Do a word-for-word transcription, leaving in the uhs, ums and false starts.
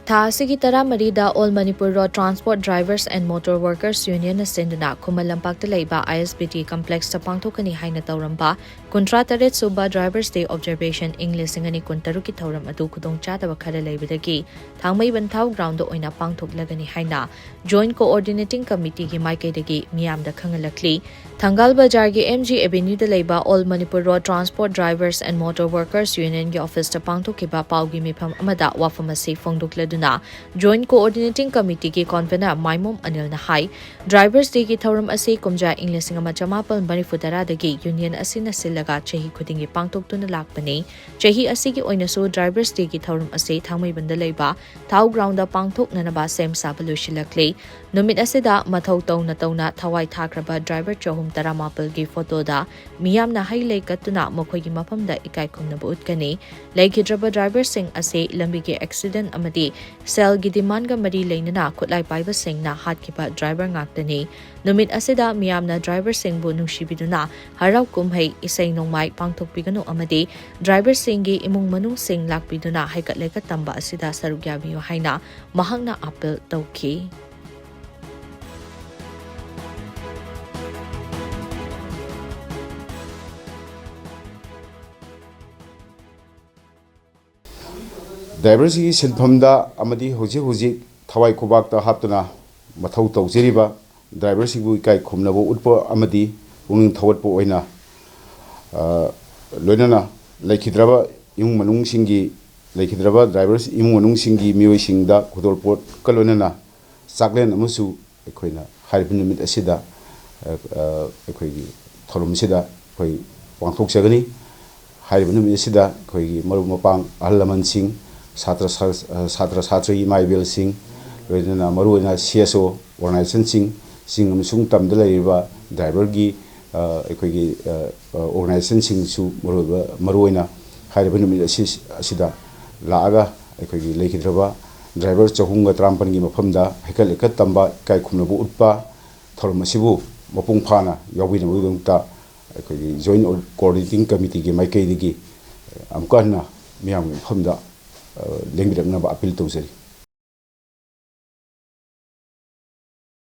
ꯊꯥ ꯑꯁꯤꯒꯤ ꯇꯔꯥꯃꯔꯤꯗ All Manipur Road Transport Drivers and Motor Workers Union ꯅ ꯁꯤꯟꯗꯨꯅ ꯈꯨꯃꯟ ꯂꯝꯄꯥꯛꯇ ꯂꯩꯕ I S B T complex ꯇ ꯄꯥꯡꯊꯣꯛꯀꯅꯤ ꯍꯥꯏꯅ ꯇꯧꯔꯝꯕ ꯀꯨꯟꯊ꯭ꯔꯥ ꯇꯔꯦꯠ ꯁꯨꯕ Drivers Day Observation ꯏꯪ ꯂꯤꯁꯤꯡ ꯑꯅꯤ ꯀꯨꯟꯇꯔꯨꯛꯀꯤ ꯊꯧꯔꯝ ꯑꯗꯨ ꯈꯨꯗꯣꯡꯆꯥꯗꯕ ꯈꯔ ꯂꯩꯕꯗꯒꯤ ꯊꯥꯡꯃꯩꯕꯟ ꯊꯥꯎ ground ꯗ ꯑꯣꯏꯅ ꯄꯥꯡꯊꯣꯛꯂꯒꯅꯤ ꯍꯥꯏꯅ Joint Coordinating Committee ꯒꯤ ꯃꯥꯏꯀꯩꯗꯒꯤ ꯃꯤꯌꯥꯝꯗ ꯈꯪꯍꯜꯂꯛꯂꯤ꯫ ꯊꯪꯒꯥꯜ ꯕꯖꯥꯔꯒꯤ M G Avenue ꯗ ꯂꯩꯕ All Manipur Road Transport Drivers and Motor Workers Union ꯒꯤ office ꯇ ꯄꯥꯡꯊꯣꯛꯈꯤꯕ ꯄꯥꯎꯒꯤ ꯃꯤꯐꯝ ꯑꯃꯗ ꯋꯥꯐꯝ ꯑꯁꯤ ꯐꯣꯡꯗꯣꯛꯂꯗꯨꯅ Joint Coordinating Committee ꯒꯤ convener ꯃꯥꯏꯃꯣꯝ ꯑꯅꯤꯜꯅ ꯍꯥꯏ, Drivers Day ꯒꯤ ꯊꯧꯔꯝ ꯑꯁꯤ ꯀꯨꯝꯖꯥ ꯏꯪ ꯂꯤꯁꯤꯡ ꯑꯃ ꯆꯃꯥꯄꯜ ꯃꯔꯤꯐꯨ ꯇꯔꯥꯗꯒꯤ union ꯑꯁꯤꯅ ꯁꯤꯜꯂꯒ ꯆꯍꯤ ꯈꯨꯗꯤꯡꯒꯤ ꯄꯥꯡꯊꯣꯛꯇꯨꯅ ꯂꯥꯛꯄꯅꯤ꯫ ꯆꯍꯤ ꯑꯁꯤꯒꯤ ꯑꯣꯏꯅꯁꯨ Drivers Day ꯒꯤ ꯊꯧꯔꯝ ꯑꯁꯤ ꯊꯥꯡꯃꯩꯕꯟꯗ ꯂꯩꯕ ꯊꯥꯎ ground ꯗ ꯄꯥꯡꯊꯣꯛꯅꯅꯕ ꯁꯦꯝ ꯁꯥꯕ ꯂꯣꯏꯁꯤꯜꯂꯛꯂꯤ꯫ ꯅꯨꯃꯤꯠ ꯑꯁꯤꯗ ꯃꯊꯧ ꯇꯧꯅ ꯇꯧꯅ ꯊꯋꯥꯏ ꯊꯥꯈ꯭ꯔꯕ driver ꯆꯍꯨꯝ ꯇꯔꯥꯃꯥꯄꯜꯒꯤ photo ꯗ ꯃꯤꯌꯥꯝꯅ ꯍꯩ ꯂꯩ ꯀꯠꯇꯨꯅ ꯃꯈꯣꯏꯒꯤ ꯃꯐꯝꯗ ꯏꯀꯥꯏ ꯈꯨꯝꯅꯕ ꯎꯠꯀꯅꯤ꯫ ꯂꯩꯈꯤꯗ꯭ꯔꯕ driver ꯁꯤꯡ ꯑꯁꯤ ꯂꯝꯕꯤꯒꯤ accident ꯑꯃꯗꯤ ꯁꯦꯜꯒꯤ demand ꯒ ꯃꯔꯤ ꯂꯩꯅꯅ ꯈꯨꯠꯂꯥꯏ ꯄꯥꯏꯕꯁꯤꯡꯅ ꯍꯥꯠꯈꯤꯕ driver ꯉꯥꯛꯇꯅꯤ꯫ ꯅꯨꯃꯤꯠ ꯑꯁꯤꯗ ꯃꯤꯌꯥꯝꯅ driver ꯁꯤꯡꯕꯨ ꯅꯨꯡꯁꯤꯕꯤꯗꯨꯅ ꯍꯔꯥꯎ ꯀꯨꯝꯍꯩ, ꯏꯁꯩ ꯅꯣꯡꯃꯥꯏ ꯄꯥꯡꯊꯣꯛꯄꯤꯒꯅꯨ ꯑꯃꯗꯤ driver ꯁꯤꯡꯒꯤ ꯏꯃꯨꯡ ꯃꯅꯨꯡꯁꯤꯡ ꯂꯥꯛꯄꯤꯗꯨꯅ ꯍꯩꯀꯠ ꯂꯩꯀꯠ ꯇꯝꯕ ꯑꯁꯤꯗ ꯁꯔꯨꯛ ꯌꯥꯕꯤꯌꯨ ꯍꯥꯏꯅ ꯃꯍꯥꯛꯅ appeal ꯇꯧꯈꯤ꯫ Driver ꯁꯤꯒꯤ ꯁꯤꯟꯐꯝꯗ ꯑꯃꯗꯤ ꯍꯧꯖꯤꯛ ꯍꯧꯖꯤꯛ ꯊꯋꯥꯏ ꯈꯨꯕꯥꯛꯇ ꯍꯥꯞꯇꯨꯅ ꯃꯊꯧ ꯇꯧꯖꯔꯤꯕ driver ꯁꯤꯕꯨ ꯏꯀꯥꯏ ꯈꯨꯝꯅꯕ ꯎꯠꯄ ꯑꯃꯗꯤ ꯄꯨꯛꯅꯤꯡ ꯊꯧꯒꯠꯄ ꯑꯣꯏꯅ, ꯑ, ꯂꯣꯏꯅꯅ ꯂꯩꯈꯤꯗ꯭ꯔꯕ ꯏꯃꯨꯡ ꯃꯅꯨꯡꯁꯤꯡꯒꯤ, ꯂꯩꯈꯤꯗ꯭ꯔꯕ driver ꯏꯃꯨꯡ ꯃꯅꯨꯡꯁꯤꯡꯒꯤ ꯃꯤꯑꯣꯏꯁꯤꯡꯗ ꯈꯨꯗꯣꯜꯄꯣꯠꯀ ꯂꯣꯏꯅꯅ ꯆꯥꯛꯂꯦꯟ ꯑꯃꯁꯨ ꯑꯩꯈꯣꯏꯅ ꯍꯥꯏꯔꯤꯕ ꯅꯨꯃꯤꯠ ꯑꯁꯤꯗ, ꯑ, ꯑ, ꯑꯩꯈꯣꯏꯒꯤ ꯊꯧꯔꯝꯁꯤꯗ ꯑꯩꯈꯣꯏ ꯄꯥꯡꯊꯣꯛꯆꯒꯅꯤ꯫ ꯍꯥꯏꯔꯤꯕ ꯅꯨꯃꯤꯠ ꯑꯁꯤꯗ ꯑꯩꯈꯣꯏꯒꯤ ꯃꯔꯨꯞ ꯃꯄꯥꯡ, ꯑꯍꯜ ꯂꯃꯟꯁꯤꯡ, ꯁꯥꯇ꯭ꯔ ꯁꯥ-, ꯑ, ꯁꯥꯇ꯭ꯔ ꯁꯥꯇ꯭ꯔꯤ ꯏꯃꯥ ꯏꯕꯦꯜꯁꯤꯡ, ꯂꯣꯏꯅꯅ ꯃꯔꯨꯑꯣꯏꯅ C S O organization ꯁꯤꯡ, ꯁꯤꯡ ꯑꯃꯁꯨꯡ ꯇꯝꯗ ꯂꯩꯔꯤꯕ driver ꯒꯤ, ꯑ, ꯑꯩꯈꯣꯏꯒꯤ, ꯑ, ꯑ, organization ꯁꯤꯡꯁꯨ ꯃꯔꯨꯑꯣꯏꯕ, ꯃꯔꯨꯑꯣꯏꯅ ꯍꯥꯏꯔꯤꯕ ꯅꯨꯃꯤꯠ ꯑꯁꯤ, ꯑꯁꯤꯗ ꯂꯥꯛꯑꯒ ꯑꯩꯈꯣꯏꯒꯤ ꯂꯩꯈꯤꯗ꯭ꯔꯕ driver ꯆꯍꯨꯝꯒ ꯇꯔꯥꯃꯥꯄꯜꯒꯤ ꯃꯐꯝꯗ ꯍꯩꯀꯠ ꯂꯩꯀꯠ ꯇꯝꯕ, ꯏꯀꯥꯏ ꯈꯨꯝꯅꯕ ꯎꯠꯄ ꯊꯧꯔꯝ ꯑꯁꯤꯕꯨ ꯃꯄꯨꯡ ꯐꯥꯅ ꯌꯥꯎꯕꯤꯅꯕꯒꯤꯗꯃꯛꯇ ꯑꯩꯈꯣꯏꯒꯤ Joint Coordinating Committee ꯒꯤ ꯃꯥꯏꯀꯩꯗꯒꯤ ꯑꯃꯨꯛꯀ ꯍꯟꯅ ꯃꯤꯌꯥꯝꯒꯤ ꯃꯐꯝꯗ, ꯑ, ꯂꯦꯡꯕꯤꯔꯛꯅꯕ appeal ꯇꯧꯖꯔꯤ꯫